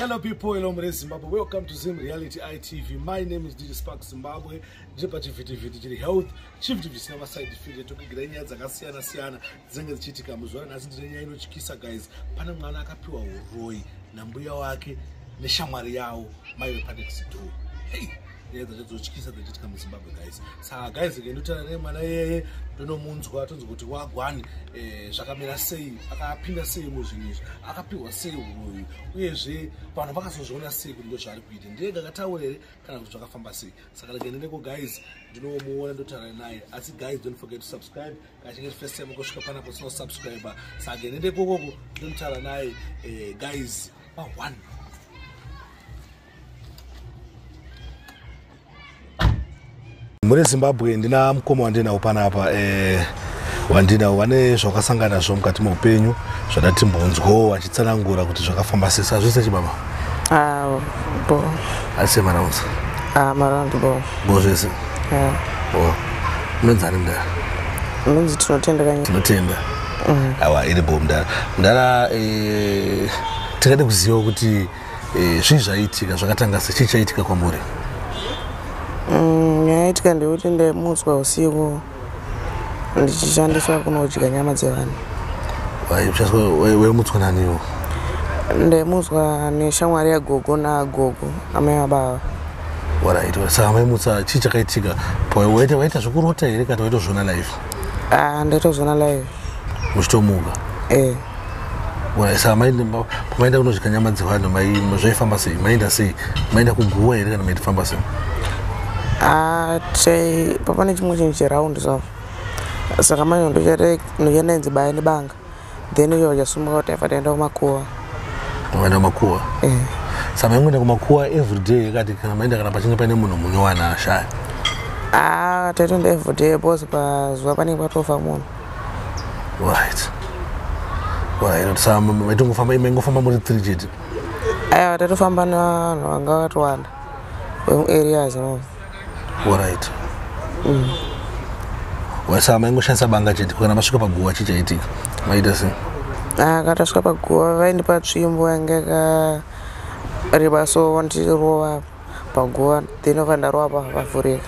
Hello people, hello mure Zimbabwe. Welcome to Zim Reality ITV. My name is DJ Spark Zimbabwe. Ndiri pachivhitivhiti chiri health, chivhitivhiti chisina maside effect tokugira nyaya dzakasiyana siyana dzinenge dzichiitika muzuva ranhasi. Ndine nyaya inotyisa guys. Pane mwana akapiwa uroyi nambuya wake neshamwari yavo mai vepanext door. Hey, nyaya dzacho dzotyisa dzichiitika muZimbabwe guys. Saka guys, ngendotaura nemwana iyeye, ndonomunzwa tonzwa kuti wagwani zvakamira sei, akapinda sei muzvinhu izvi, akapiwa sei uroyi, uyezve vanhu vakazozviona sei kuti ndozvaari kuita, ndiyega akataura here kana kuti zvakafamba sei. Saka rege ndendeko guys, ndinomuona ndotaura naye. Asi guys, don't forget to subscribe kana chinge first time kusvika panapo usina kusubscribe. Saka ngendeko koko ndonotaura naye guys pa 1. Mune Zimbabwe ndina mukoma wandinawo panapa, wandinawo vane zvakasangana nazvo mukati meupenyu zvada timbonzwawo vachitsanangura kuti zvakafamba sei. Saka zvese chibaba? Ah, bo. Asi marounds? Ah, maround bo. Bo zvese? Yeah. Bo. Unonzani mudara? Unonzi Tinotenda kanye. Tinotenda. Awa iri bo mudara. Mudara, tingade kuziva kuti zvii zvaitika, zvakatanga sei, chii chaitika kwamuri? Nyaya yaitika ndeyekuti ndaimutswa usiku ndichishandiswa kunodya nyama dzevanhu. Waimutswa naniwo? Ndaimutswa neshamwari yagogo nagogo amai vababa. Alright, saka maimutsa, chii chakaitika? Waita zvekurota here kana waitozviona live? Ah, ndaitozviona live. Muchitomuka? Eh. Alright, saka pamaenda kunodya nyama dzevanhu zvaifamba sei? Maenda sei? Maenda kuguwa here kana maitofamba sei? Ah, papane chimwe chinhu cheraundi so. Saka manje ndochaenzi baya nebanga. Then iyo vachasumuka kuti aifa taenda kumakuva. Maenda kumakuva? Eh. Saka maingoenda kumakuva everyday kati kana maenda kana pachinge paine munhu munyowani ashaya? Ah, taitoenda everyday because pazuva panenge patofa munhu. Right. Alright, saka maitongofamba, maingofamba muri 3 chete? Aiwa, taitofamba nevanhu vanga vakatowanda vemuareas imomo. Alright. Saka maingoshandisa banga chete, kana masvika paguva chii chaitika? Maita sei? Ah, kana tasvika paguva vaindipa tsvimbo yanga yakareba so vandirova paguva, then obva ndarova pavhurika.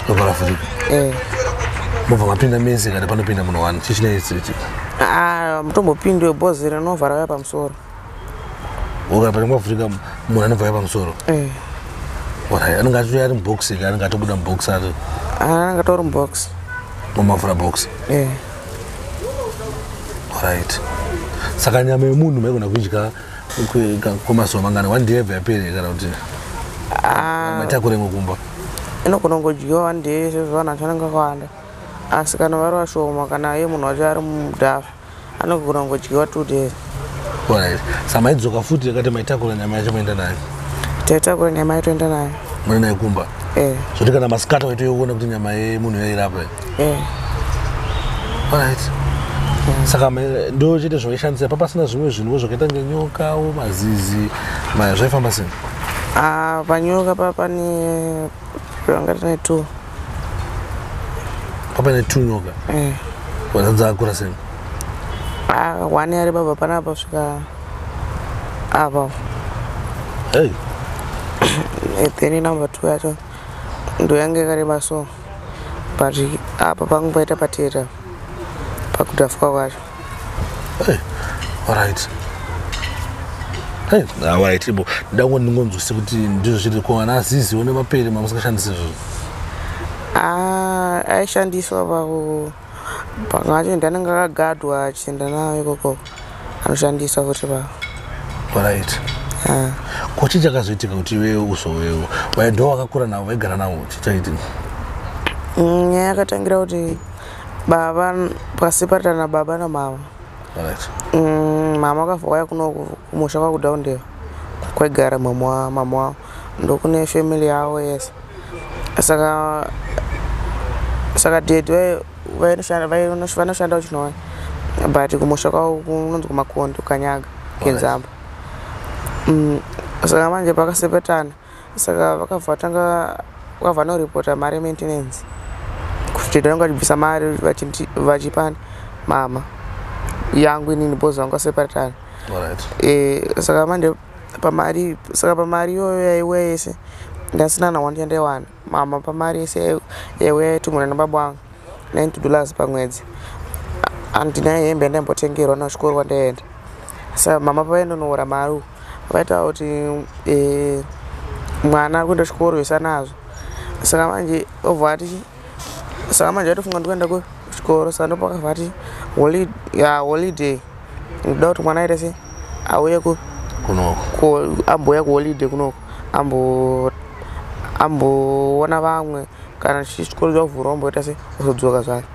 Robva ravhurika? Eh. Mobva mapinda mese kana panopinda munhu wani? Chii chinenge chichiitika? Ah, mutombopindwe bhozi rinovha rauya pamusoro. Oka panenge pavhurika munhu anobva auya pamusoro? Eh. Alright, anenge achitouya ari mubox here, anenge atobuda mubox ari? Ah, anenge atori mubox. Mumavhura box? Eh. Alright. Saka nyama yemunhu maigona kuidya kwemazuva mangani? One day yabva yapera kana kuti Ah, maitakura imwe kumba? Inogona kungodyiwa one day sezvo vanhu vacho vanenge vakawanda, asi kana vari vashoma, kana iye munhu wacho ari mudhafu, anogona kungodyiwa 2 days. Alright. Saka maidzoka futi yakati maitakura nyama yacho maenda nayo? Taitakura nyama yaitoenda nayo. Maenda nayo kumba? Eh. Zvoti kana masikati waitoiona kuti nyama yemunhu yairapa? Eh. Alright. Saka ndo chete zvaishandisa, papasina zvimwe zvinhuwo zvakaita ngenyokawo, mazizi, zvaifamba sei? Ah, panyoka pane panga tine two. Papaine two nyoka? Eh. Dzakakura sei? Ah, one yareba bva panapa svika apa. Hey. Then number two yacho ndo yange yakareba so, but apa pangu paita pateta pakudhafuka kwacho. Hey. Alright. Hey, alright, ibo ndango ndingonzwise kuti ndizvo chete, ko ana aziziwo nemapere mamusingashandisi izvozvo? Ah, aishandiswa paku pamwe acho anenge akagadwa achienda nayo ikoko, anoshandiswa futi pa Alright. Ah. Ko chii chakazoitika kuti iwewe uzowewo ndo wakakura navo, vaigara navo, chii chaitika? Nyaya yakatangira kuti baba pakaseparata nababa namama. Alright. Mama akabva wauya kuno kumusha kwakuDowndale kwaigara mama wavo, ndokune family yavo yese. Saka daddy vanoshanda kuChinhoyi, but kumusha kwavo kunonzi kuMakondi, kuKanyaga, Kenzamba. Saka manje pakasepetana, saka vakabva vatanga vakabva vanoripota mari yemaintenance kuti daddy vangu vachibvisa mari vachipa mama yangu inini because vanga vaseparatana. Alright. Saka manje Pamari, saka pamari iyoyo yaiuya yese ndasina na one chandaiwana. Mama pamari yese yaiuya yaitumira nababa vangu $90 pamwedzi, handina hembe yandaimbotengerwa nachikoro kwandaienda. Saka mama pavaindonoora mari uku vaitaura kuti mwana ari kuenda chikoro zvese anazvo. Saka manje obva ati, saka manje vaitofunga ndikuenda kuchikoro. Saka ndopakabva ati holiday, ndoda kuti mwana aite sei, auye kunoko, ambouya kuholiday kunoko, amboona vamwe, kana chikoro chavhurwa omboita sei, ozodzoka zvake.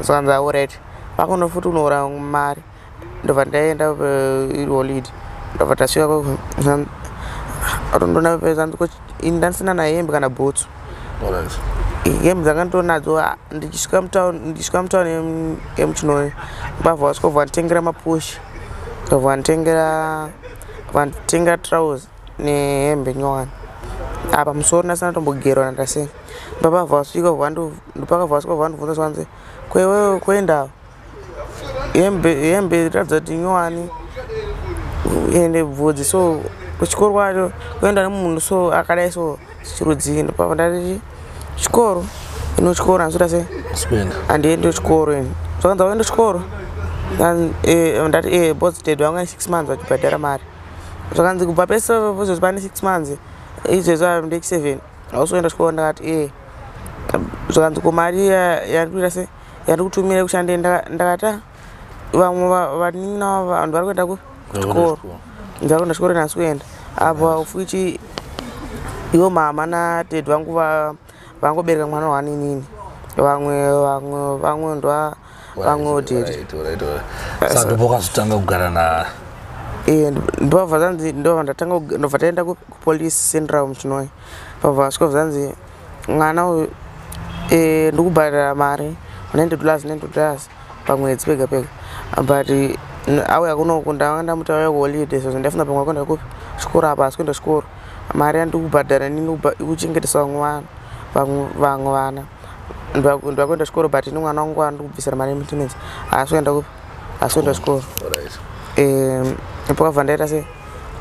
Saka nzi alright, vakuno futi unoora mari. Ndobva ndaenda iri holiday, ndobva tasvika, ndona ndandisina nahembe kana bhutsu. Hembe dzanga nditonadzo ndichisvika mutown yemuChinhoyi, mbavha vasvika bva vanditengera mapushi, ndobva vanditengera trouser nehembe nyowani. Apa musoro ndasina tombogerwa ndasei. Ndopakabva vasvika, ndopakabva vasvika vandibvunza zvanzi, "Kwewewe kuendawo hembe ratidza kuti nyowani ende bvudzi, so kuchikoro kwacho kuenda nemunhu so akadai so chirudzii?" Ndopabva ndati, "Chikoro ino, chikoro handisikuita sei, handiendi kuchikoro ini." Zvakanzi, "Auendi kuchikoro?" Ndati, "E, boss dad vanga 6 months vachibhadhara mari." Zvakanzi, "Kubva pese izvozvi pane 6 months, izvezvi ndeki 7, hausi kuenda chikoro?" Ndakati, "E." Zvakanzi, "Ko mari yandikuita sei, yandikutumira kushandei?" Ndakati, "Ah, vamwe vanin'ina vanhu vari kuenda kuchikoro, ndvari kuenda chikoro, nhasi kuenda apa futi ivo mama nadaddy vangu vangobereka mwana waninini, vamwe ndo vamwewo daddy." Saka ndopakazotanga kugara na Ndobva zanzi, ndobva ndatanga, ndobva taenda kupolice central muChinhoyi. Pabva vasvika zanzi, "Mwana uyu ndikubhadhara mari $90, $90 pamwedzi pega pega, but auya kunoku, ndanga ndamuti auya kuholiday sezvo ndaifunga pamwe akuenda kupi chikoro, apa asi kuenda chikoro. Mari yandikubhadhara inini ikuchengetesa vamwe vana, vamwe vana ndakuenda chikoro, but ini mwana wangu andikubvisira mari yemaintenance haasi kuenda kupi, haasi kuenda chikoro." Pakabva ndaita sei,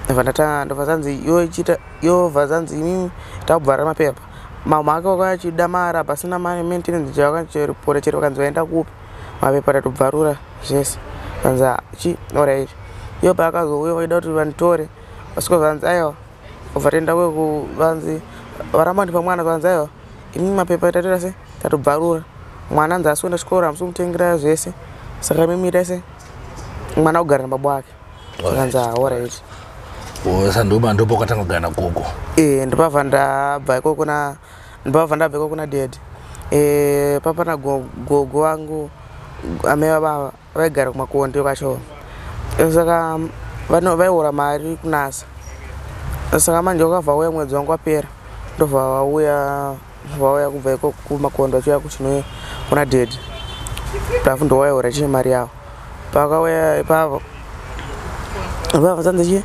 ndobva ndatanga, ndobva zanzi yochiita, yobva zanzi, "Imimi takubhara mapepa." Mama ake wakauya achida mari, pasina mari maintenance chavakachiripota chero. Vakanzi, "Vaenda kupi mapepa? Tatobvarura zvese." Kanzi, "Chi, alright." Iyo paakazouya vaida kuti vanditore, vasvika vanzi, "Aiwa." Ubva taenda kweku, vanzi varamba ndipa mwana. Vanzi, "Aiwa, imi mapepa tatoita sei, tatobvarura. Mwana anzi asi kuenda chikoro, hamusi kumutengera zvese, saka imimi itai sei, mwana kugara nababa wake." Vakanzi, "Alright." Saka ndopakatanga kugara nagogo? E, ndopabva ndabva ikoko na ndopabva ndabva ikoko nadaddy. Papana gogo vangu, amai vababa, vaigara kuMakonde kwacho. Saka vaiora mari kunasa. Saka manje wakabva auya mwedzi wangu wapera, ndobva vauya kubva ikoko kuMakonde vachiuya kuChinhoyi kuna daddy. Tafu ndowaiora chii mari yavo. Pakauya ipapo vabva zanzi chi,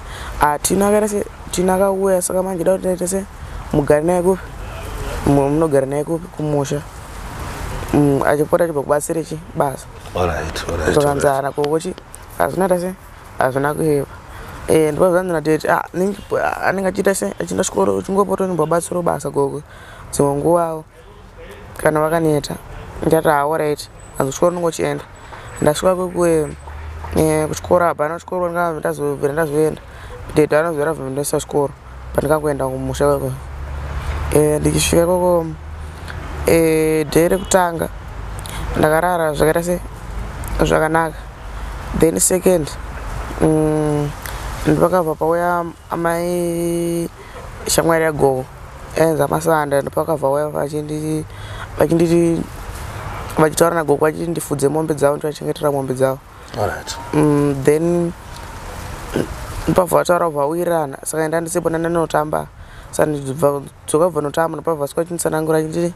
"Tina akaita se, Tina akauya, saka manje da kuti taita se, mugare naye kupi, munogara naye kupi, kumusha, achipota achibva kubatsire chi basa." Zvakanzi ana gogo chi, hazvina ta se, hazvina kuipa. Ndipo zvanzi nadaddy, anenge achiita se achienda chikoro, uchingopota uchimbobatsirawo basa gogo dzimwe nguvawo kana vakaneta." Ndati, "Alright." Anzi, "Kuchikoro unenge uchienda." Ndasvika kwekwe kuchikoro, hapana chikoro ndazobvira ndazoenda. Daddy vanozora bva chikoro pandikangoenda kumusha kwekwe. Ndichisvika ikoko, day rekutanga ndakarara zvakaita se zvakanaka. Then second, ndopakabva pauya amai shamwari yagogo yainzi amasanda. Ndopakabva auya vachinditi, vachitaura nagogo vachiti ndifudze mombe dzavo, ndivachengetera mombe dzavo. Then ndopabva vataura, bva wawirirana. Saka enda ndisipo, ndandinotamba. Saka ndobva dzoka bva notamba, ndopabva vasvika vachinditsanangura achinditi,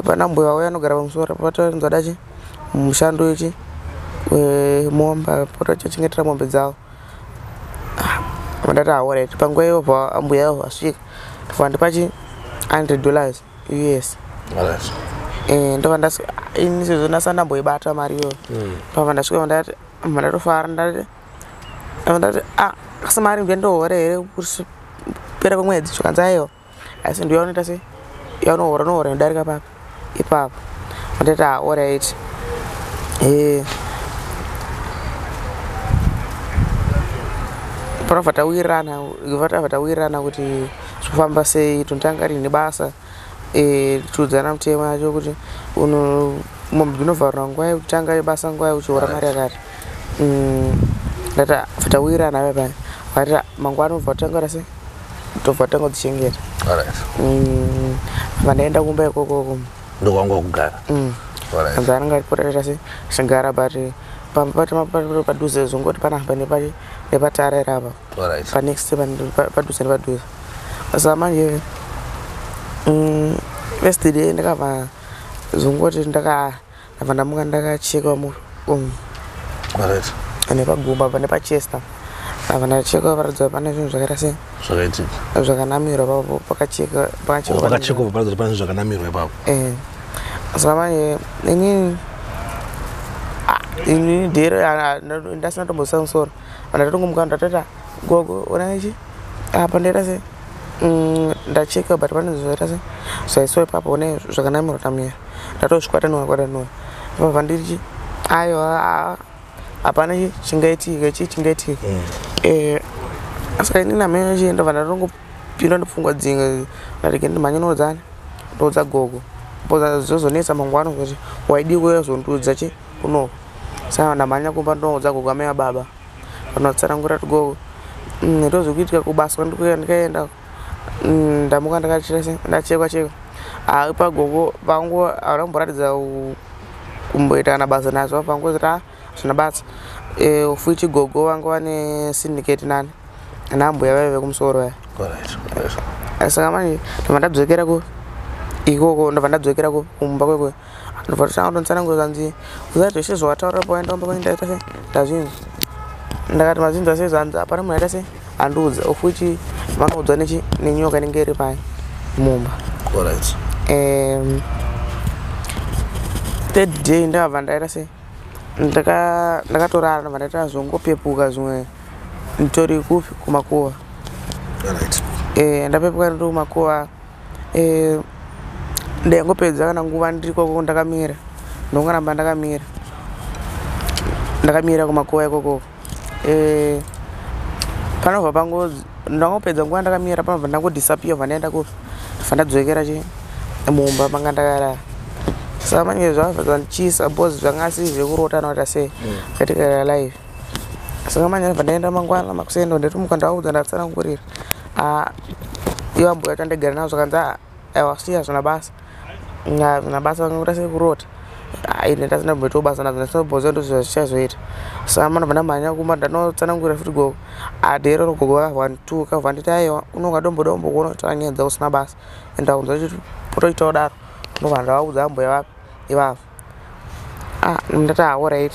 "Pana mbuya vauya anogara pamusoro patarinzwa dachi mushando wechi wemombe, pota vachichengetera mombe dzavo." Ndati, "Alright." Panguva iyo bva ambuya avo vasvika, ndobva ndipachi $100 US. Ndobva ini sezvo ndasati ndamboibata mari iyoyo, pabva ndasvika ndati, ndatofara, ndati, ndati, "Ah, Asi mari ndohora here kupera kwemwedzi? Zvikanzi aiwa, asi ndiyo unoita sei, yaunohora unohora inodarika papi ipapo. Ndati alright. Panobva tawirirana, tabva tawirirana kuti zvofamba sei, tonotanga rini basa, tiudzana mutemo yacho kuti mombe dzinovharwa nguva yekutanga basa, nguva yekuchihora mari yakati. Ndati bva tawirirana paya paya, vakati mangwana ubva watanga kuita sei, tobva watanga kudzichengeta. Bva ndaenda kumba ikokoko. Ndokwanga kugara? Anzi anenge achipota sei chigara, but padhuze zvongoti panapa nepatara iri apa panext padhuze nepadhuze. Saka manje first day ndakabva zvongoti ndabva ndamuka ndakachekwa nepagumba apa nepachesta, ndabva ndachekwa paratidza pane zvinhu zvakaita sei, zvakaitika zvakanamirwa papo, pakachekwa. Pakachekwa paratidza pane zvakanamirwa ipapo. Saka manje inini ini dhero ndasina tomboisa musoro, ndatongomuka ndatota gogo ona ichi apa ndaita sei, ndacheka but pane zvaita sei zvaiswa ipapo, one zvakanamirwa tamira, ndatozvikwatanura kwatanura pabva ndirichi aiwa, hapana chingaitika, chii chingaitika. Saka inini amene chi ndobva ndatongopinda nepfungwa dzimwe, ndarege ndimhanye noudzani ndoudza gogo, zvozonetsa mangwana kuti waidii kuuya uzondiudza chi kunoko. Saka ndamhanya kumba ndoudza gogo amai ababa, vanotsanangura kuti gogo ndozvikuitika kubasa ndikaenda ndamuka ndachekwa chekwa. Ipa gogo vangu havana kumboratidza kumboita kana basa nazvo, vangoti zvina basa. Futi gogo vangu vane syndicate nani nambuya vaive kumusoro vaya. Saka manje ndobva ndadzokera ikoko, ndobva ndadzokera kumba kwekwe, ndobva totanga kutonditsanangura zvanzi usati zveshe zvawataura pawaenda kumba kwenyu ndaita sei ndazvinzwa. Ndakati mazvinzwa sei? Zvanzi hapana munhu aita sei andiudza, futi vanoudzwa nenyoka inenge iri pai mumba. Third day ndakabva ndaita sei, ndakatorara, ndabva ndaita zvongopepuka zvimwe nditori kupi kumakuva. Ndapepuka ndiri kumakuva, ndaingopedza kana nguva ndiri ikoko ndakamira, ndongoramba ndakamira ndakamira kumakuva ikokoko. Panobva pango ndangopedza nguva ndakamira, panobva ndangodisappear, bva ndaenda kupi, bva ndadzokera chi mumba manga ndakarara. Saka manje zvabva zvandityisa because zvanga asiri zvekurota anoita sei, zvaitika live. Saka manje ndabva ndaenda mangwana makuseni, ndatomuka ndaudza ndatsanangurira ivo ambuya vacho andaigara navo, zvakanzi aiwa siya zvina basa, zvina basa vangoita sekurota. Ini ndasina kumboitawo basa nazvo, ndasina ndozvo zvichazoita. Saka ndabva ndamhanya kumba ndanotsanangurira futi gogo, dhero gogo vakabva vandituka, bva nditi aiwa unonga dombo dombo kuona kuti nyaya dzako usina basa, enda kunzwa chipota uchitawo daro. Ndobva ndavaudza ambuya vapi ivavo. Ndati alright.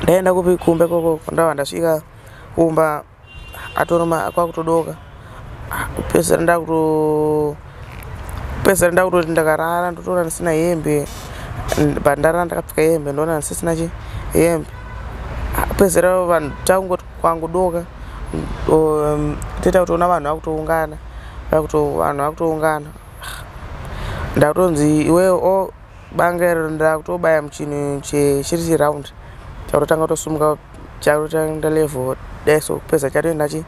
Ndaenda kupi kumba ikoko, ndabva ndasvika kumba atoroma kwakutodoka, kupedzisira ndakutoti ndakarara ndotoona ndisina hembe, pandarara ndakapfeka hembe ndoona ndisisina chi hembe. Kupedzisira vanhu takungoti kwangudoka, toita kutoona vanhu vakutoungana, vanhu vakutoungana, ndakutonzi iwewe banga iro ndakutobaya muchinhu chiri chiround, chakutotanga kutosimuka, chakutotanga level dai so, kupedza chatoenda chi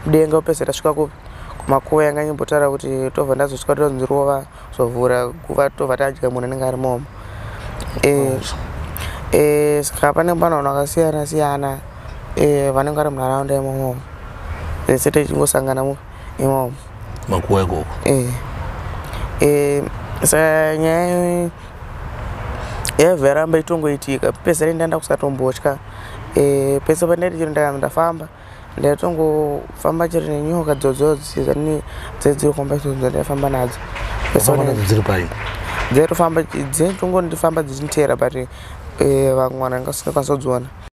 mudenga, kupedza tasvika kupi kumakuva yanga nyimbotaura kuti tobva ndazosvika tonzi rova zovhura guva, tobva tadya munhu anenge ari momo. Saka pane vanhu vakasiyana siyana vanenge vari munharaunda imomo, tese tichingosangana imomo makuva ikoko. Saka nyaya yaibva yaramba itongoitika, pese ndaenda kusatombotya. Pese pandaiti chero ndafamba ndaitongofamba chero nenyoka dzodzodzi dziri kufamba idzodzo dzandaifamba nadzo. Dziri pai? Dzaitofamba dzaitongondifamba dzichinditeera, but vamwe vanhu vanga vasingakwanisi kudziona.